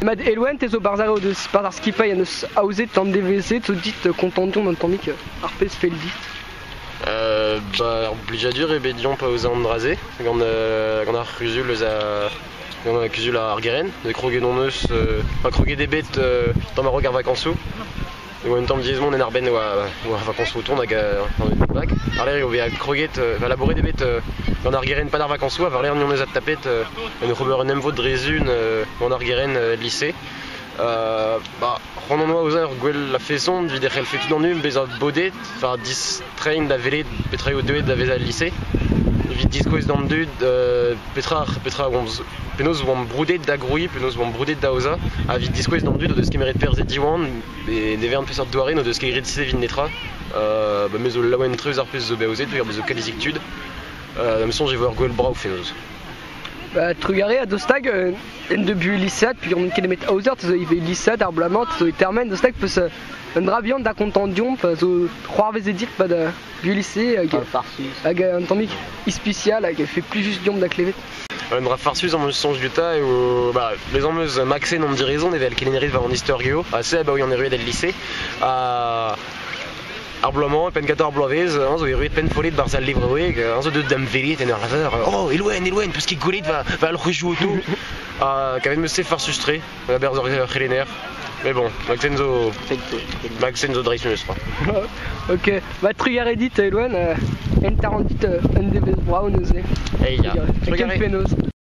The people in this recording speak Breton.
Mat Elouen, te zo barzh ar deus barzh ar skipailh en deus aozet an devezh-se, zo dit kontant on un tammig ar pezh fell dit. Ba, ur blijadur eo bet deomp aozañ an dra-se gant ar c'huzul eus a gant kuzul ar gerent. Kroget hon eus, enfin kroget eo bet tamm a-raok ar vakañsoù. E oa un tamm diaes mont en arbenn oa ar vakañsoù o tont hag an bag. War-lerc'h eo bezañ kroget, va labouret eo bet gant ar gerent pad ar vakañsoù ha war-lerc'h hon eus adtapet en oc'h ober un emvod dre zun gant ar gerent el lise. Ba, c'hoant hon oa aozañ ur gwell a-feson evit e c'hellfe tud an um bezañ bodet, enfin distreiñ da welet petra eo deuet da vezañ el lise, evit diskouez d'an dud petra petra oamp penaos oamp broudet da grouiñ, penaos oamp broudet da aozañ, ha evit diskouez d'an dud o deus kemeret perzh e Diwan, e ne vern peseurt doare n'o deus ket graet se evit netra. Ba me zo laouen-tre eus ar pezh zo bet aozet peogwir me zo kalzik tud. Da'm soñj e vo ur gwel brav fenoz. Ba, trugarez a dostag en debu lisead puis on ket nemet aozer zo ivez lisead ar bloaz-mañ zo e termen dostag peus un dra bihan da kontañ deomp zo c'hoarvezet dit 'pad bu lise hag hag un tammig ispisial hag fait plijus deomp da klevet. Un dra farsus am eus soñj dioutañ eo ba bezañ 'm eus Maxen an direzon evel kelennerit war an istor geo ha se abaoe on erruet el lise ha ar bloaz-mañ, e penn-kentañ ar bloavezh, eñ zo erruet pennfollet 'barzh al levraoueg, eñ zo deuet da'm welet en ur lavar Oh, Elouen, Elouen, peus ket gwelet va, va alc'hwezioù auto? Ha kavet 'm eus se farsus-tre, a-berzh ur c'helenner. Mais bon, Maxen zo Maxen zo dreist memes tra. Ok, ba trugarez dit, Elouen, entaran dit un devezh brav neuze. Hey, ya. Trugarez. Ken penaos.